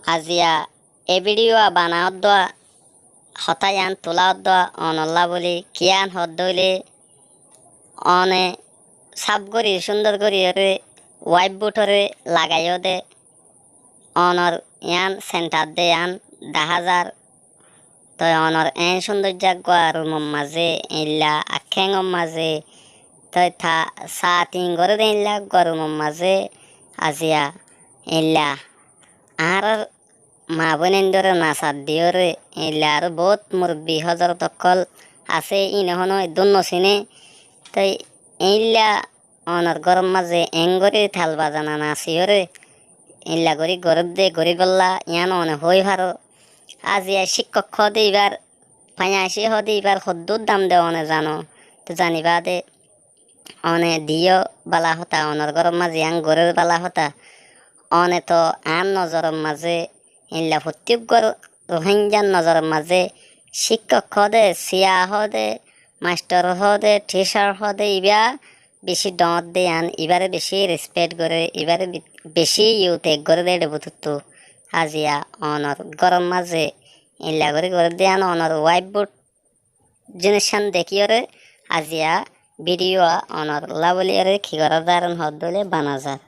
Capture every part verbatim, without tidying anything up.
Aziya e bídiyo banaódduwa, hotá yián tuláódduwa onollá bóli, kiyán hoódde óile one sáf gorí cúndor goríyoré wáif búthoré lagaiyó dé, onor yián senthar dé yián daházar. Toi onor eén cúndoijja eggúa rumor mazé, eilla akkéngor mazé, toi ta satin goré dé eilla eggúa rumor mazé, aziya eilla añárár maa bóinaindóre nasar diyóre, eilla aró boóut murubbi hózorot ókkol asé, íine honó eddún nosiné. Toi eilla onor góror mazé eéngorí tal bazana nasiyóre, eilla gorí gorédde goríbollá yián one hoói faró. Aziya cíkkok hoóde ibár, faiyañcí hoóde ibár hoddúr dam de one zano, toi zani baade one diyó bála hotá, onor góror mazé yián gorér bála hotá. One toó añár nozoror mazé eilla fottí eggúa Ruháingar nozoror mazé cíkkok hoóde, siya hoóde, maisthor hoóde, thícar hoóde, ibá bicí dhoóñr dé yián, ibáre bicí rispet goré, ibáre bi-, bicí iyutek goré dé éçe bútottu. Aziya onor góror mazé eilla gorí goré dé yián onor wáif bút jiníccán dekíyoré aziya bídiyo onollá bóliyoré ki gorá zar hoódde óile bana zar.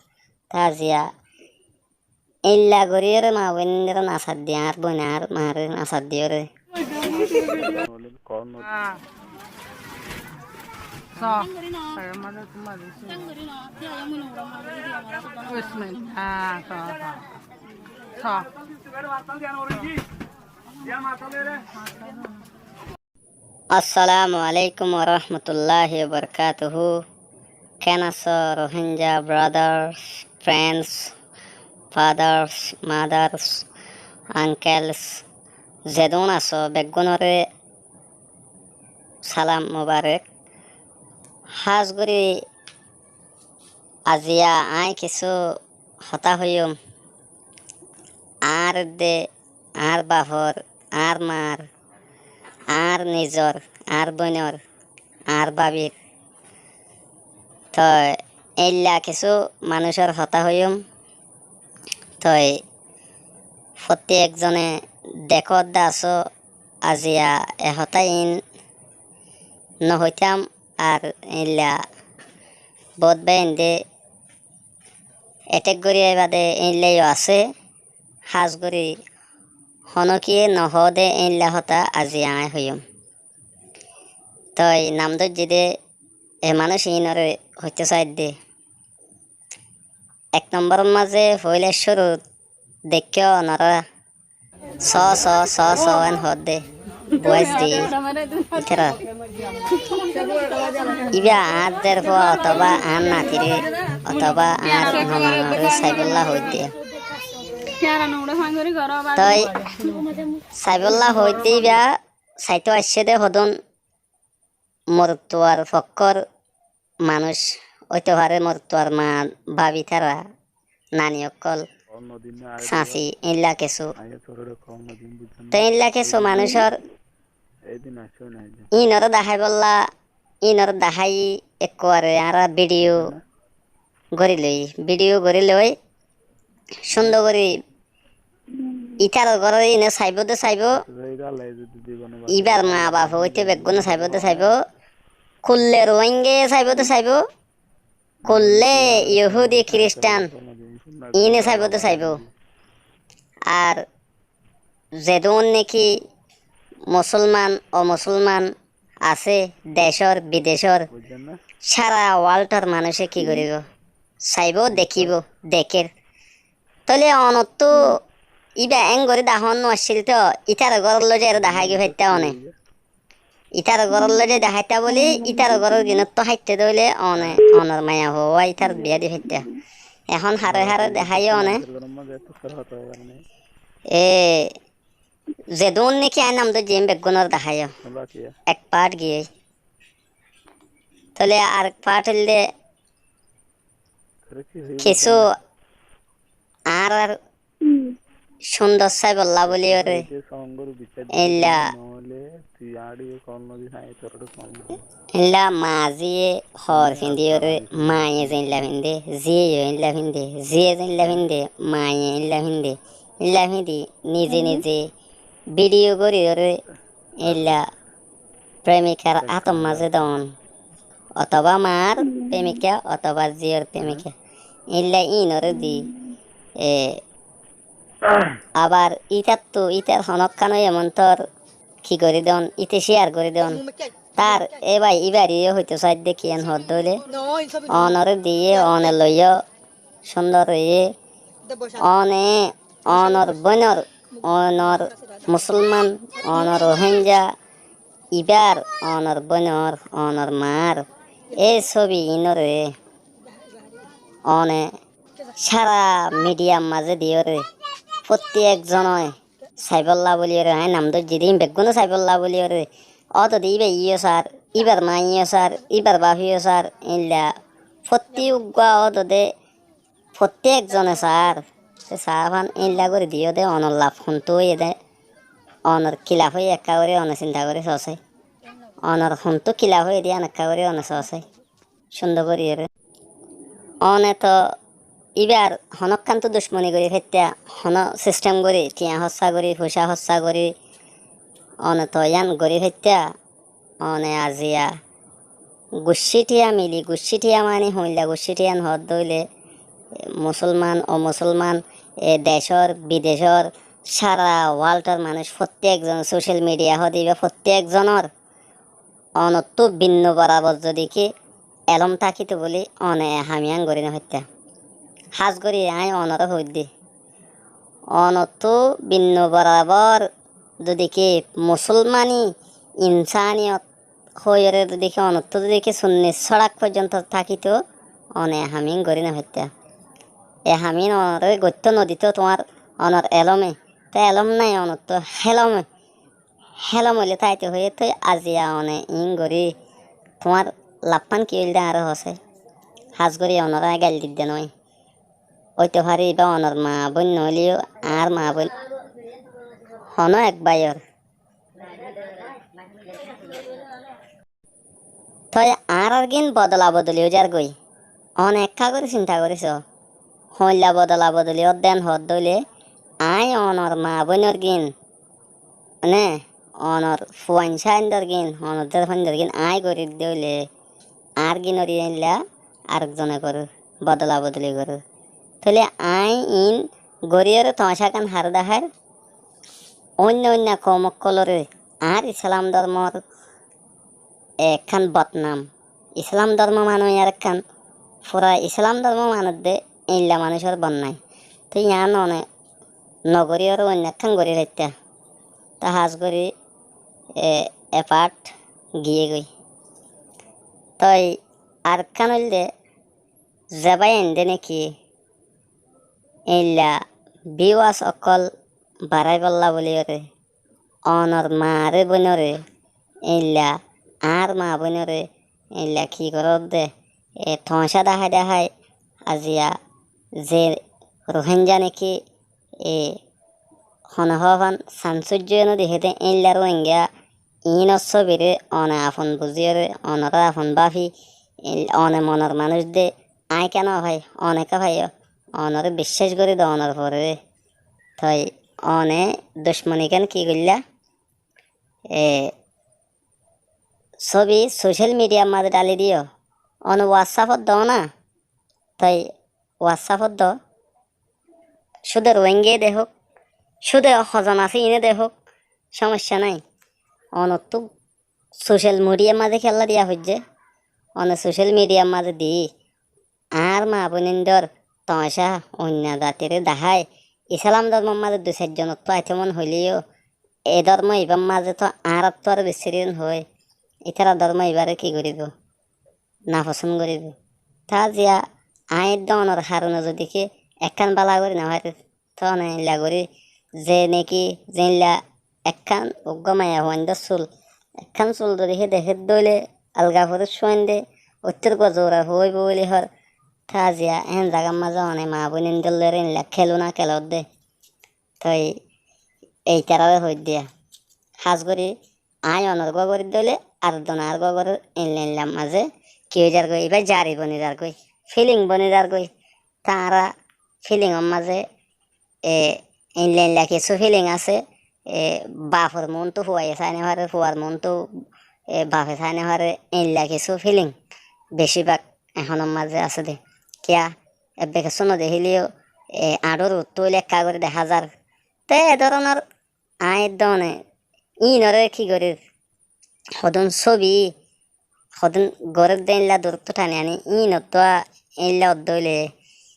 Te aziya eilla goríyoré maa bóinaindóre nasar diyé, añár bóin añár maaré nasar diyóre. Assalamu alaikum warahmatulláhi wabarakátuhu. Keén asó Rohingya brothers, friends, fathers, mothers, uncles, zedún asó beggúnoré salam mubarek. Hás gorí aziya aññí kissú hotá hoiyúm añár edde añár bafor, añár maar, añár nizor, añár bóinor, añár bábir. Toi eilla kissú manúicor hotá hoiyúm. Toi fottí ekzone dekódde asó, aziya e hotá iín nohoitám, ar eilla boóut báiyaindé ethék gorí aibá dé eilla yó asé, hás gorí honókiyé nohoóde éilla hotá aziya aññí hoiyúm. Toi nam dóijje dé e manúic iínoré hoitó saidde. Ek nombóror mazé foóila cúrut deikkó onorá só só só só en hoódde. Buáis di ítara. Íba añár derfua otobá añár natiré otobá añár nonanoré saibólla hoóidde. Toi saibólla hoóidde íba saitó aiccé dé hodún morottuar fokkór manúic óito faré, morottuar maa bábi tará nani ókkol, sañsi, éilla kessú. Te éilla kessú manúicor íinoré daháibollá, íinoré daháiyi ekkuare añára bídiyo gorí loi, bídiyo gorí loi cúndor gorí ítarar góror íine saibóu dé saibóu, íbar maa baf óite beggúne saibóu dé saibóu, kulle Ruáingaye saibóu dé saibóu, kulle yohúdi kiristán íine saibóu dé saibóu. Ar zedún néki musúlman, omusúlman asé decór bidecór, sára wálthor manúice ki goríbou? Saibóu, dekíbou, dekér. Tóile onottú íba éngorí dahón nuaccíl toó, ítarar góror lói zaiyóre daháigoi faittá one. Ítarar góror lói zai daháittá bóli, ítarar góror ginóttu háitte dóile one, onor maiyafua ítarát biyá di faittá. Ehón haré haré daháiyo one. E, zedún néki aññí nam dóijje iín beggúnoré daháiyo. Ek part giyói. Tóile arek part óilde kessú añárar cúndor sáibollá bóliyoré éilla Éilla maziye hoor findiyóre, maiye zeilla finde, ziye yó éilla finde, ziye zeilla finde, maiye éilla finde, éilla findi nize nize bídiyo goríyore éilla premikar átor mazé don, otóba maar premika, otóba ziyor premika, éilla íinoré di, e, abar ítattu, ítar honókkan óiye montor ki gorí don, íte cíyar gorí don. Tar é bái íbariyó hoitó saidde kiyén hoódde óile, onoré diyé, one loiyó, cúndor óiye, one, onor bóinor, onor musúlman, onor Ruháingga, ibár onor bóinor, onor maar é sóbi iínoré one cára midiyar mazé diyóre fottí ekzone saibólla bóliyoré, aññí nam dóijji de ín beggúne saibólla bóliyoré, ódode íbayé yó saár, íbar maáiye yó saár, íbar báfe yó saár, éilla fottí uggúa ódode fottí ekzone saár. Te saáfan éilla gorí diyó de, onor laf hontú óiye de, onor ki laf óiye ekká gorí one sinta gorí soósai. Onor hontú ki laf óiye de yían ekká gorí one soósai. Cúndor goríyoré. One toó íbar honókkántu ducmoni gorí faittá, honó sistem gorí, tiañ hóssa gorí, fucá hóssa gorí, one toó yían gorí faittá, one aziya guccíthiya mili, guccíthiya mani hoilla guccíthiyan hoódde óile, musúlman, omosúlman, e decór, bidecór, cára wáltor manúic fottí ekzon, sócal midiya hoóde íba fottí ekzonor onottú binno borabor zodi ki elóm tákito bóli one e ham yían gorí nofaittá. Hás gorí aññí onoré hoóidde. Onottú binno borabor zodi ki musúlmani, insániyot hoóiyoré zodi ki onottú zodi ki sunni sóçak foijjonto tákito, one e ham yían gorí nofaittá. E ham yían onoré goittó noditó tuáñr onor elóme. Te elóm nái onottú hélome. Hélom óile táito hoiyé toi aziya one iín gorí tuáñr lafán ki óilde añáre hoósai. Hás gorí onoré gail didde noói. Óito fare ibá onor maa bóin noóile yó añár maa bóin. Honó ek báiyor. Toi añárárgin bodola bodoli óizargoi. One ekká gorí sinta gorí soó. Hoilla bodola bodoli ódde yían hoódde óile, aññí onor maa bóinorgin, mane, onor fuain cáindorgin, onor zér fuaindorgin aññí gorídde óile, añárginor yó éilla arek zone gorér, bodola bodoli gorér. Tóile aññí iín goríyoré toóñcákan haré deháir, óinna óinna koum ókkolóre añár Islam dórmor ekkán bodnam. Islam dórmo mane óiye arekkán, fura Islam dórmo manedde éilla manúicor bodnam. Te yián one nogorí aró oinno ekkán gorí faittá. Te hás gorí e, e part giyégoi. Toi arekkán óilde, ze báiyain de néki éilla viewers ókkol baráibolla bóliyoré, onor maaré bóinoré, éilla añár maa bóinoré, éilla ki goródde, e, toóñca dahái dahái, aziya ze Ruháingga néki, e, hone hoófan sansúijjo yó nodehé dé, éilla Ruháingga iínor sóbiré one afon buzíyoré, onoré afon báfi, éil-, one monor manúic dé, aññí kiyá nofai, one ká faiyó, onoré biccác gorí do onor foré. Toi one ducmoni gán ki goillá? E, sóbi social media mazé dháli diyó. One WhatsApp ot do na. Toi WhatsApp ot do. Cúde Ruáinggayé dehók, cúde hozon asé iíne dehók, cómoiccá nái. Onottú social media mazé kiyólla diya foijjé? One social media mazé di añár maa bóinaindor toóñca oinno zatiré dahái, Islam dórmor mazé dui sair zonottú aitó mone hoilé yó, e dórmo ibár mazé tó añáráttu aró bessírin hoói, ítara dórmo ibáre ki goríbo? Nafosón goríbo. Te aziya aññí edde onor harone zodi ki ekkán bála gorí nofarir, te one éilla gorí, ze néki, zeilla ekkán uggúa maiyafuaindór sul, ekkán sul zodi hé dehé dóile alga forúc fuainde, óittor uggúa zourar fua óibo bóli hoór, te aziya éen zagar mazé one maa bóinaindór lói éilla kélu ná kelódde. Toi eitaráre hoóidde, hás gorí aññí onor gúa gorídde óile, ar zone añár gúa gorér, eilla eilla mazé ki ói zargói, ibá zari boni zargói, feeling boni zargói. Te añára feeling or mazé, e, eilla eilla kissú feeling asé, e, bafor muúntu fuaye sai no fare, fuar muúntu, e, bafe sai no fare, eilla kissú feeling beci bák ehón or mazé asé dé. Kiyá, ebbe kissú no dekíleyó, e, añçór uttú óile ekká gorí dehá zar. Te e dóronor aññí edde one, íinoré ki gorír? Hodún sóbi, hodún gorédde éilla duróttu thani aní, íinottú a-, éilla oddé óile,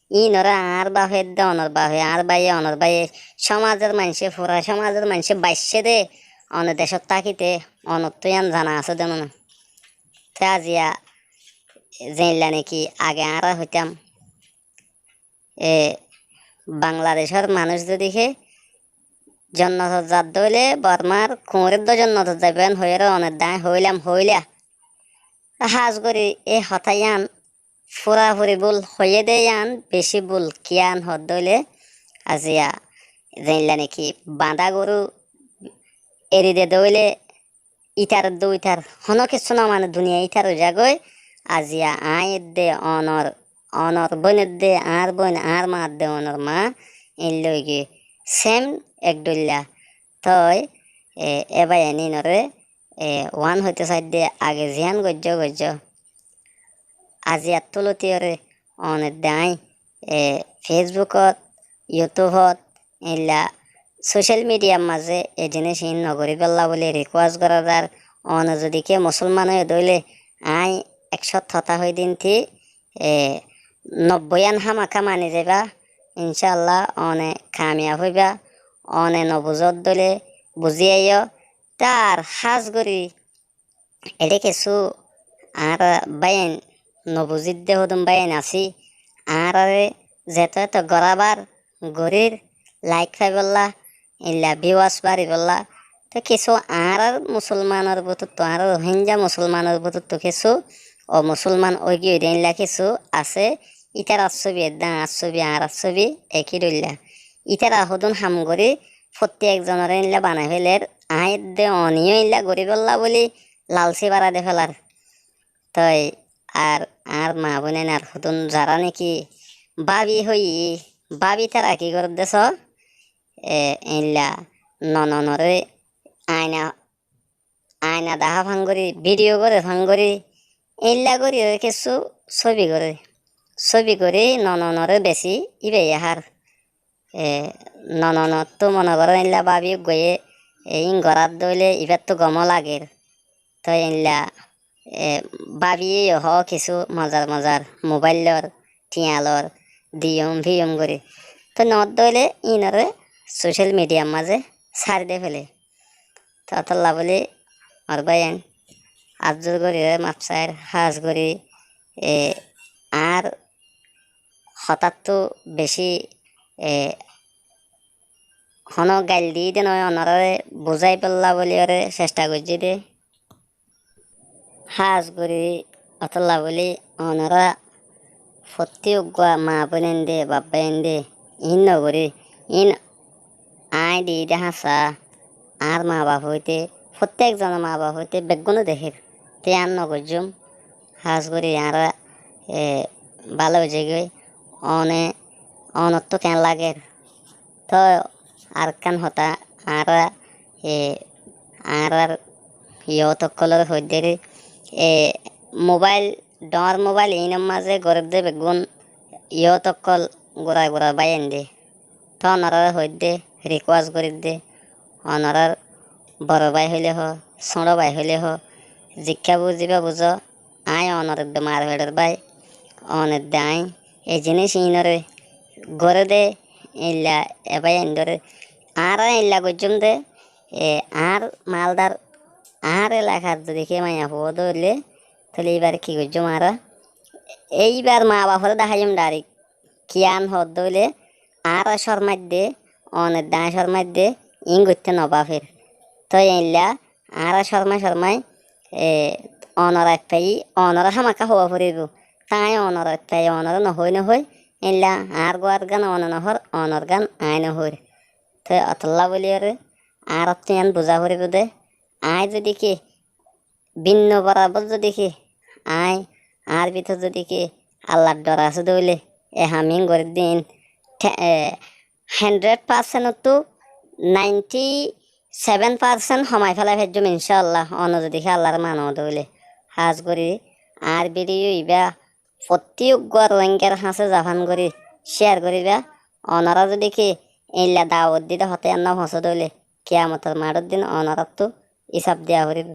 íinoré añár bafe edde onor bafe, añár báiye onor báiye, cómazor maincé, fura cómazor maincé baiccé dé, one decót tákite, onottú yían zana asé dé mone. Te aziya zeilla neki age añára hoitám, e, Bangladecór manúic zodi ke jonnotot zadde óile, Bormár kuñréddo jonnotot zaibo, en hoiyóre one edde aññí hoóilam, hoóila. Hás gorí e hotá yían furafuri búl, hoiyé dé yían bicí búl. Kiyán hoódde óile, aziya zeilla neki bañdá gorú eri dedde óile, ítar edde ítar, honó kissú no mane, duniya ítar ói zagói. Aziya aññí edde onor, onor bóin edde añár bóin, añár ma edde onor ma, éilla óigiyoi sém ek dhoilla. Toi, e, e báiyain íinoré, e, uán hoitó saidde, age ziyán goijjó goijjó. Aziyattú lótiyoré one edde aññí, e, Facebookot, YouTubeot, éilla social mediar mazé e jiníc iín nogoríbolla bóli request gorá zar. One zodi ke musúlman óiye dé óile, aññí ek cót hotá hoói dintí, e, nobbóiyan hámaká mani zaibá, incálla one kamiyaf óiba. One nobuzódde óile buzí aiyó. Tar hás gorí eçé kessú añára báiyain nobuzídde hodún báiyain así, añáráre zeto eto gorábar gorír, laik faibólla, eilla bíwas baribólla. Te kessú añárár musúlmanor bútottu, añára Ruhínja musúlmanor bútottu kessú omusúlman óigiyoi dé eilla kessú asé, ítarar sóbi edde añár sóbi, añárár sóbi ekí dhoilla. Ítara hodún ham gorí fottí ekzonoré eilla banai féler, aññí edde oniyó eilla goríbolla bóli lalsí barái de félar. Toi ar añár maa bóinain ar hodún zará neki bábi hoiyí, bábi tará ki gorédde só, e, eilla nononoré aina, aina dahá fán gorí, bídiyo goré fán gorí, eilla goríyoré kessú sóbi goré. Sóbi gorí nononoré besí íbayé hár. E, nononottú mone goró eilla bábi uggúaye, e, iín gorát dóile ibáttu gomó lager. Toi eilla, e, bábiye yó hoó kissú mozar mozar mobáil lor, thiañ lor, diyum fiyum gorí. Toi noódde óile íinoré social mediar mazé sári de féle. Toótolla bóli, añár báiyain, azzur goríyoré maf sair, hás gorí, e, añár hotáttu bicí, e, honó gail diyí de noó, onoráre buzáibolla bóliyoré cectha goijjí de. Hás gorí ótolla bóli onorá fottí uggúa maa bóinain de, baf báiyain de, iín nogorí, iín aññí diyí de háñsa, añár maa baf óite, fottí ekzonor maa baf óite beggúne dekér. Te aññí nogoijjúm, hás gorí añára, e, bála ói zaigói, one, onottú keén lager. Toi arekkán hotá, añára, e, añárár yout ókkolóre hoiddé, e, mobáil, dhoóñr mobáil iínor mazé gorédde beggún yout ókkol gura gura báiyain de. Toi onoráre hoiddé, rikuwes gorídde, onorár boro bái hoilé hoó, sóñço bái hoilé hoó, zikká buzíba buzó, aññí onor edde marfeçor bái, one edde aññí e jiníc iínoré goré dé, eilla e báiyaindóre. Añára eilla goijjúm dé, e, añár maáldar, añár elakar zodi ke maiyafua ódde óile, tóile íbaré ki goijjúm añára? Éibar maa baforé daháiyum dhairek. Kiyán hoódde óile, añára córmaidde, one edde aññí córmaidde, iín goitté nobáfer. Toi eilla añára córmai córmai, e, onor aif faiyí, onoré hámaká hoó foribóu. Te aññí onor aif faiyí, onoré nohoói nohoói, eilla añár gúar gán one nohór, onor gán aññí nohoóir. Te otollá bóliyoré añáráttu yián buzá foribóu dé, aññí zodi ki binno borabor zodi ki aññí añár bútore zodi ki Allar dhor asé dé óile e ham ín gorí dé ín hundred percent ottú ninety seven percent homai félai faijjum incáalla. One zodi ki Allaré mano dé óile, hás gorí añár video ibá fottí uggúa Rohingyar hañsé zafán gorí share goríba. Onorá zodi ki eilla dawot di dé hotá yían no foóñsé dé óile, kiyamotor maçór din onoráttu isab diya foribó.